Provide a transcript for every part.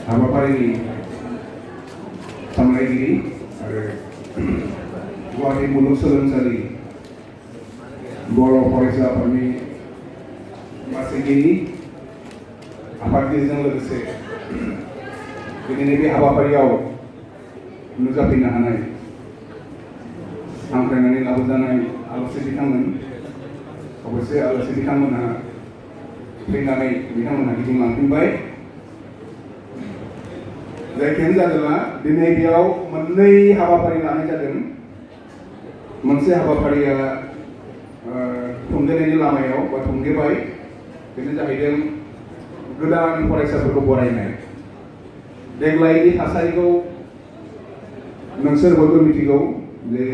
हाबाफारिनि सामलायगिरि आरो गुवाहाटी मुलुगसोलोंसालि बर' फरायसा आफादनि मासिगिरि आफादगिरिजों लोगोसे दिनैनि बे हाबाफारियाव नुजाफैनो हानाय हांख्रायनानै लाबोजानाय आलासि बिथांमोन अबयसे आलासि बिथांमोनहा फैनानै बिथांमोनहा गिदिंलांफिनबाय जायखियानो जादोंला दिनै बेयाव मोननै हाबाफारि लानाय जादों मोनसे हाबाफारिया थुंगेनायनि लामायाव बा थुंगेबाय बेनो जाहैदों गोदान फरायसाफोरखौ बरायनाय देग्लायनि थासारिखौ नोंसोर बयबो मिथिगौ जे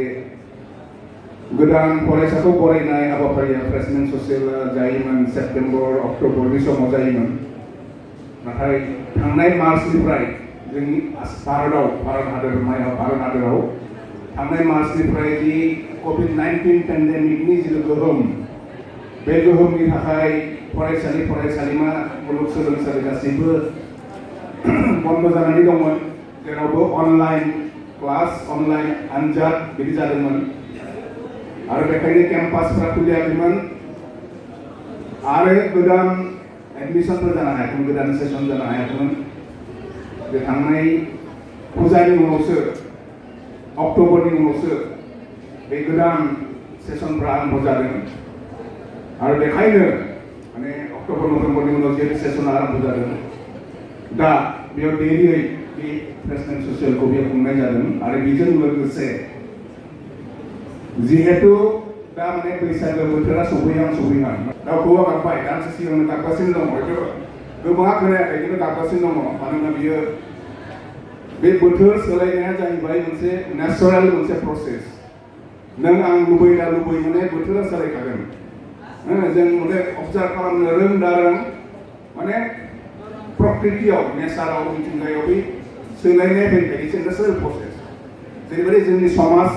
गोदान फरायसाखौ बरायनाय हाबाफारिया फ्रेशमेन ससियेला जायोमोन सेप्टेम्बर अक्ट'बर बे समाव जायोमोन नाथाय थांनाय मार्चनिफ्राय जोंनि भारत हादराव थांनाय मार्चनिफ्राय जि कभिड-19 पेन्डेमिकनि जि गोहोम बे गोहोमनि थाखाय फरायसालि फरायसालिमा मुलुगसोलोंसालि गासैबो बन्द जानानै दंमोन जेरावबो अनलाइन क्लास अनलाइन आनजाद बिदि जादोंमोन आरो बेखायनो केम्पासफ्रा खुलियाखैमोन आरो गोदान एडमिसनफोर जानो हायाखैमोन गोदान सेसन जानो हायाखैमोन बे थांनाय फुजानि उनावसो अक्ट'बरनि उनावसो बे गोदान सेसनफ्रा आरम्भ जादों आरो बेखायनो माने अक्ट'बर नभेम्बरनि उनाव जे सेसना आरम्भ जादों दा बेयाव देरियै बे फ्रेशमेन ससियेलखौ बेयाव खुंनाय जादों आरो बेजों लोगोसे जिहेतु दा माने बैसागो बोथोरा सफैहां दाउखौआ गाबबाय दानसे सिगांनो गाबगासिनो दङ हयथ' गोबाङा खोनायाखै खिन्थु गाबगासिनो दङ मानोना बियो बे बोथोर सोलायनाया जाहैबाय मोनसे नेचारेल मोनसे प्रसेस नों आं लुबै दा लुबै माने बोथोरा सोलायखागोन जों माने अबजार्भ खालामनो रों दा रों माने प्रकृतियाव नेचाराव मिथिंगायाव बे सोलायनाय फैखायो इट्स ए नेचारेल प्रसेस जेरैबायदि जोंनि समाज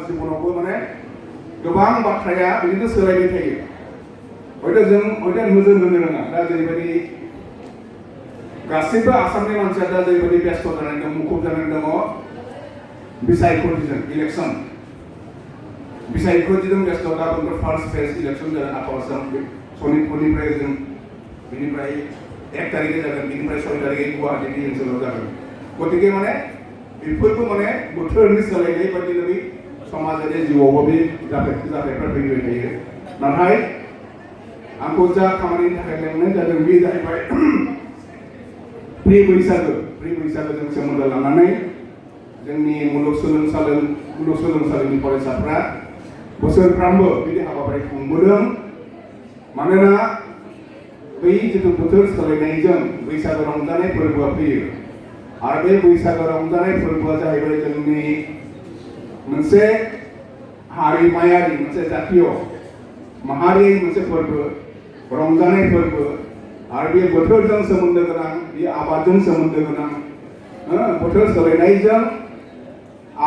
जिबनावबो माने गोबां बाथ्राया बिदिनो सोलायबाय थायो हयथ' नोजोर होनो रोङा दा जेरैबायदि गासैबो आसामनि मानसिया दा जेरैबायदि बेस्थ' जानानै दं मुखुब जानानै दङ बिसायख'थिजों इलेक्सन बिसायख'थिजों बेस्थ' दा फार्स्ट फेज इलेक्सन जादों आपार आसाम सनितपुरनिफ्राय जों बेनिफ्राय 1 तारिखे जागोन बेनिफ्राय 6 तारिखे गुवाहाटीनि ओनसोलाव जागोन गतिके माने बेफोरबो माने बोथोरनि सोलायनाय बायदि नोंनि समाजारि जिउआवबो बे जाथायफ्रा फैबाय थायो नाथाय आंखौ जा खामानिनि थाखाय लेंनाय जादों बे जाहैबाय प्रि बैसागोजों सोमोन्दो लानानै जोंनि मुलुगसोलोंसालिनि फरायसाफ्रा बोसोरफ्रामबो बिदि हाबाफारि खुंबोदों मानोना बै जिथु बोथोर सोलायनायजों बैसागो रंजानाय फोरबोआ फैयो आरो बे बैसागो रंजानाय फोरबोआ जाहैबाय जोंनि मोनसे हारिमायारि मोनसे जातीय माहारियारि मोनसे फोरबो रंजानाय फोरबो आरो बे बोथोरजों सोमोन्दो गोनां बे आबादजों सोमोन्दो गोनां बोथोर सोलायनायजों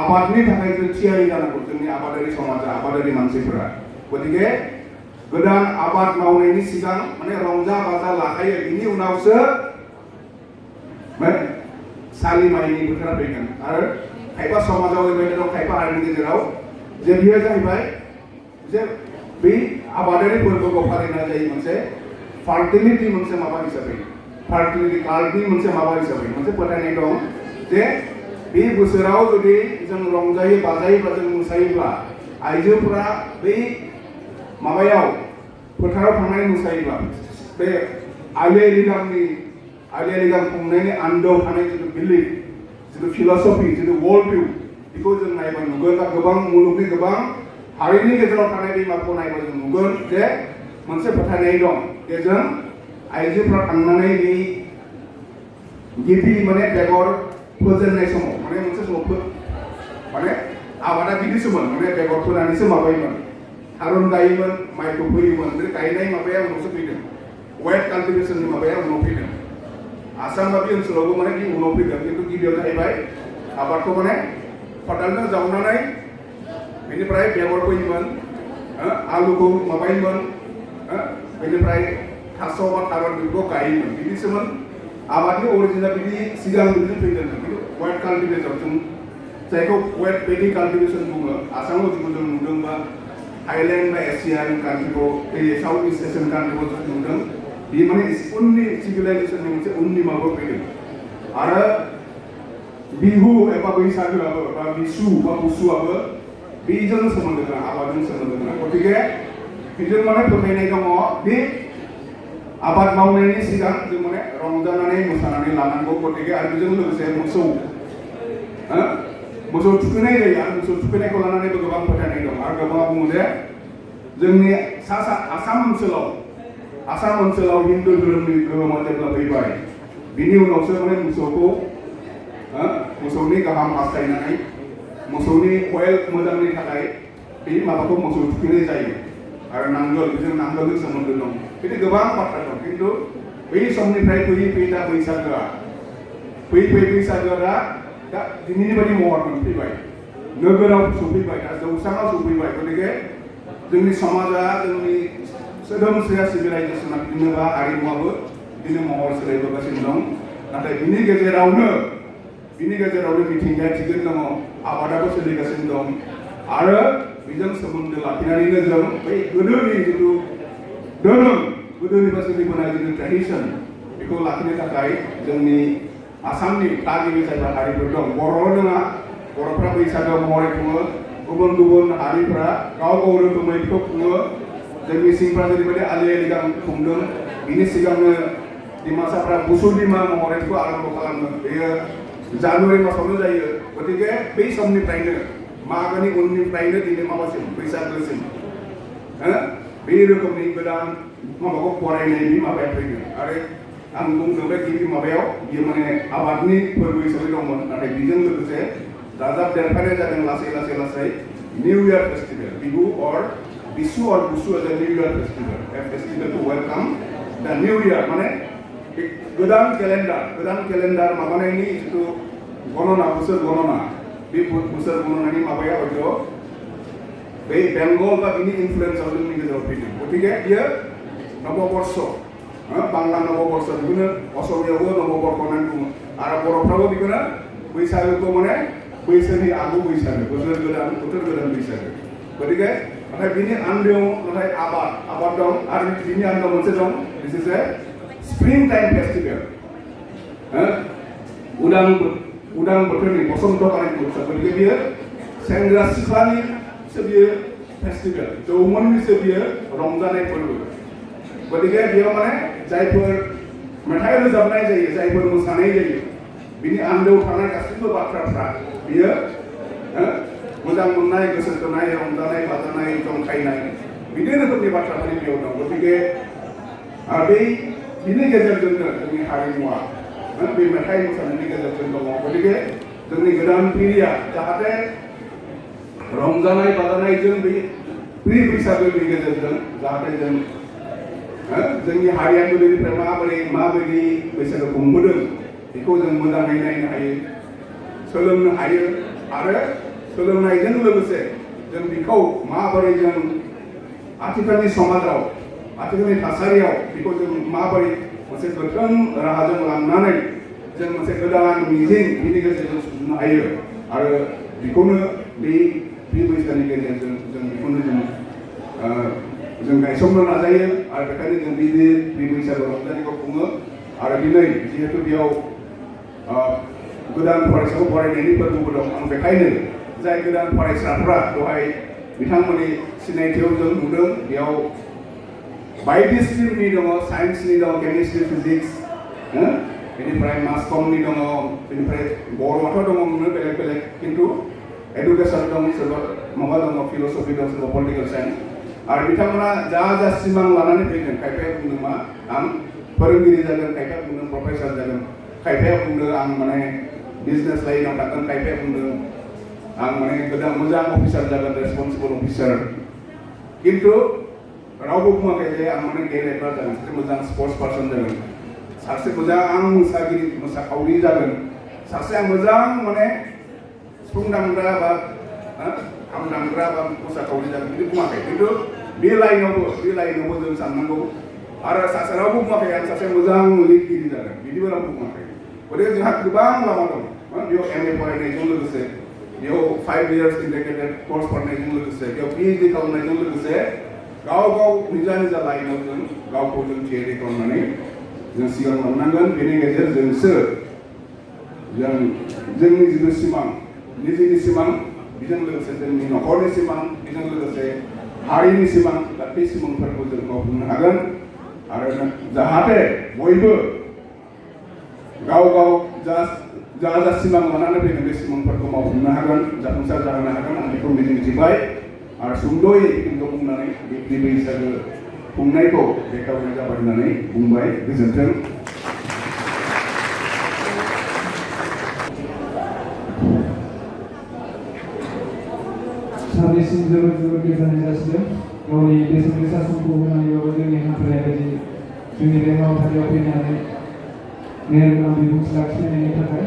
आबादनि थाखाय जों थियारि जानांगौ जोंनि आबादारि समाजा आबादारि मानसिफोरा गतिके गोदान आबाद मावनायनि सिगां माने रंजा बाजा लाखायो बिनि उनावसो सालि माइनि बोथोरा फैगोन आरो खायफा समाजाव ओरैबायदि दं खायफा हारिनि गेजेराव जे बियो जाहैबाय जे बै आबादारि फोरबोखौ फालिनाय जायो मोनसे फार्टिलिटि मोनसे माबा हिसाबै फार्टिलिटि कार्डनि मोनसे माबा हिसाबै मोनसे फोथायनाय दं जे बे बोसोराव जुदि जों रंजायो बाजायोब्ला जों मोसायोब्ला आइजोफोरा बै माबायाव फोथाराव थांनानै मोसायोब्ला बे आलि आइ लिगां खुंनायनि आन्दोआव थानाय जिथु बिलिफ जिथु फिलसफि जिथु वर्ल्ड भिउ बेखौ जों नायबा नुगोन बा गोबां मुलुगनि गोबां हारिनि गेजेराव थानाय बे माबाखौ नायबा जों नुगोन जे मोनसे फोथायनाय दं जे जों आइजोफ्रा थांनानै बे गिबि माने बेगर फोजेननाय समाव माने मोनसे समाव माने आबादा बिदिसोमोन माने बेगर फोनानैसो माबायोमोन थारुन गायोमोन माइखौ फोयोमोन बे गायनाय माबाया उनावसो फैदों वेट काल्टिभेशननि माबाया उनाव फैदों आसाम बायदि ओनसोलावबो माने बे उनाव फैदों खिन्थु गिबियाव जाहैबाय आबादखौ माने खदालजों जावनानै बेनिफ्राय बेगर फोयोमोन आलुखौ माबायोमोन बेनिफ्राय थास' बा थारुन बेफोरखौ गायोमोन बिदिसोमोन आबादनि अरिजिनल बिदि सिगां बिदि फैदों खिन्थु वेट काल्टिभेटर जों जायखौ वेट पेडि काल्टिभेशन बुङो आसामाव जिखौ जों नुदों बा थाइलेण्ड बा एसियान कान्ट्रिखौ साउथ इस्ट एसियान कान्ट्रिखौ जों नुदों बे माने उननि सिभिलाइजेशननि मोनसे उननि माबायाव फैदों आरो बिहु एबा बैसागोआबो बा बिसु बा बुसुआबो बेजों सोमोन्दो गोनां आबादजों सोमोन्दो गोनां गतिके बेजों माने फोथायनाय दङ बे आबाद मावनायनि सिगां जों माने रंजानानै मोसानानै लानांगौ गतिके आरो बेजों लोगोसे मोसौ थुखैनाय जायो आरो मोसौ थुखैनायखौ लानानैबो गोबां फोथायनाय दं आरो गोबाङा बुङो जे जोंनि आसाम ओनसोलाव हिन्दु धोरोमनि गोहोमा जेब्ला फैबाय बिनि उनावसो माने मोसौनि गाहाम हास्थायनानै मोसौनि वेल्थ मोजांनि थाखाय बे माबाखौ मोसौ थुखैनाय जायो आरो बेजों नांगोलजों सोमोन्दो दं बिदि गोबां बाथ्रा दं खिन्थु बै समनिफ्राय फैयै दा बैसागोआ दा दिनैनि बायदि महर मोनफैबाय नोगोराव सफैबाय दा जौसाङाव सफैबाय गतिके जोंनि समाजा जोंनि सोदोमस्रिया सिभिलाइजेसना बिदिनो बा हारिमुआबो बिदिनो महर सोलायबोगासिनो दं नाथाय बिनि गेजेरावनो मिथिंगाया थिगैनो दङ आबादाबो सोलिगासिनो दं आरो बेजों सोमोन्दो लाखिनानैनो जों बै गोदोनि जिथु धोरोम गोदोनिफ्राय सोलिबोनाय जिथु ट्रेडिसन बेखौ लाखिनो थाखाय जोंनि आसामनि थागिबि जायगा हारिफोर दं बर' नङा बर'फ्रा बैसागो महरै खुङो गुबुन हारिफ्रा गाव रोखोमै बेखौ खुङो जोंनि मिसिंफ्रा जेरैबायदि आलि आइ लिगां खुंदों बिनि सिगांनो डिमासाफ्रा बुसुदिमा महरै बेखौ आरम्भ खालामो बेयो जानुवारि मासावनो जायो गतिके बै समनिफ्रायनो मागोनि उननिफ्रायनो दिनै माबासिम बैसागोसिम बे रोखोमनि गोदान माबाखौ फरायनायनि माबाया फैदों आरो आं बुंदों बे गिबि माबायाव बियो माने आबादनि फोरबो हिसाबै दंमोन नाथाय बेजों लोगोसे दाजाब देरफानाय जादों लासै निउ इयार फेस्टिभेल बिहु और बिसु और Busu as a new year festival to welcome the new year माने गोदान केलेन्डार माबानायनि जिथु गणना बोसोर गणना बे बोसोर गणनानि माबाया हयथ' बै बेंगल बा बिनि इनफ्लुएन्सआव जोंनि गेजेराव फैदों गतिके बियो नबबर्ष बांला नबबर्ष बेखौनो असमियावबो नबबर्ष होननानै बुङो आरो बर'फ्राबो बेखौनो बैसागोखौ माने बैसोनि आगु बैसागो बोथोर गोदान बैसागो गतिके नाथाय बिनि आन्दोआव नाथाय आबाद दं आरो बिनि आन्दोआव मोनसे दं दिस is a spring time festival उदां बोथोरनि बसन्त कालिन उत्सव गतिके बियो सेंग्रा सिख्लानिसो बियो फेस्टिभेल जौमोननिसो बियो रंजानाय फोरबो गतिके बेयाव माने जायफोर मेथाइ रोजाबनाय जायो जायफोर मोसानाय जायो बिनि आन्दोआव थानाय गासैबो बाथ्राफ्रा बियो मोजां मोननाय गोसो थोनाय रंजानाय बाजानाय जंखायनाय बिदि रोखोमनि बाथ्राफोर बेयाव दं गतिके बिनि गेजेरजोंनो जोंनि हारिमुआ बे मेथाइ मोसानायनि गेजेरजों दङ गतिके जोंनि गोदान पिढिया जाहाथे रंजानाय बाजानायजों बे प्रि बैसागोनि गेजेरजों जाहाथे जों जोंनि हारिया गोदोनिफ्राय माबायदि बैसागो खुंबोदों बेखौ जों मोजाङै नायनो हायो सोलोंनो हायो आरो सोलोंनायजों लोगोसे जों बेखौ माबोरै जों आथिखालनि समाजाव आथिखालनि थासारियाव बेखौ जों माबोरै मोनसे गोख्रों राहाजों लांनानै जों मोनसे गोदान मिजिं बिनि गेजेरजों सुजुनो हायो आरो बेखौनो बे बैसागोनि गेजेरजों जों बेखौनो जों गायसंनो नाजायो आरो बेखायनो जों बे बैसागो रंजानायखौ खुङो आरो दिनै जिहेतु बेयाव गोदान फरायसाखौ बरायनायनि फोरबोबो दं आं बेखायनो जाय गोदान फरायसाफ्रा दहाय बिथांमोननि सिनायथियाव जों नुदों बेयाव बायदि स्ट्रिमनि दङ साइन्सनि दं केमिस्ट्रि फिजिक्स बेनिफ्राय मास कमनि दङ बेनिफ्राय बर'आथ' दङ बेलेग खिन्थु एडुकेसन दं सोरबा माबा दङ फिलसफि दं सोरबा पलिटिकेल साइन्स आरो बिथांमोना जा सिमां लानानै फैदों खायफाया बुंदों मा आं फोरोंगिरि जागोन खायफाया बुंदों प्रफेसार जागोन खायफाया बुंदों आं माने बिजनेस लाइनाव थांगोन खायफाया बुंदों आं माने गोदान मोजां अफिसार जागोन रेसपन्सिबल अफिसार खिन्थु रावबो बुङाखै जे आं माने गेलेग्रा जागोन सासे मोजां स्पर्ट्स पार्सन जागोन सासे मोजां मोसाखावरि जागोन सासे मोजां माने सिफुं दामग्रा बा खाम दामग्रा बा मोसाखावरि जागोन बिदि बुङाखै खिन्थु बे लाइनावबो जों साननांगौ आरो सासे रावबो बुङाखै आं सासे मोजां लिरगिरि जागोन बिदिबो रावबो बुङाखै गथिखे जोंहा गोबां लामा दं बेयाव MA फरायनायजों लोगोसे बेयाव 5 years इन्टिग्रेटेड कर्स फरायनायजों लोगोसे बेयाव PhD खालामनायजों लोगोसे गाव गाव निजा निजा लाइनाव जों गावखौ जों थियारि खालामनानै जों सिगां लांनांगोन बेनि गेजेरजोंसो जों जोंनि जिथु सिमां निजेनि सिमां बेजों लोगोसे जोंनि नखरनि सिमां बेजों लोगोसे हारिनि सिमां दा बे सिमांफोरखौ जों मावफुंनो हागोन आरो जाहाथे बयबो गाव गाव जा सिमां लानानै फैदों बे सिमांफोरखौ मावफुंनो हागोन जाफुंसार जाहोनो हागोन आं बेखौ मिजिंथिबाय आरो सुंद'यै बेखौ बुंनानै बे बैसागो खुंनायखौ बेखेवनाय जाबाय होननानै बुंबाय गोजोन्थों। सानैसिम जोबोद गोजोननाय जासिदों गावनि बेसेन गोसा समखौ होनानैबाबो जोंनि हांख्रायनाय बायदि जोंनि बे हाबाफारियाव फैनानै मेल गोनां बिबुंथि लाखिनायनि थाखाय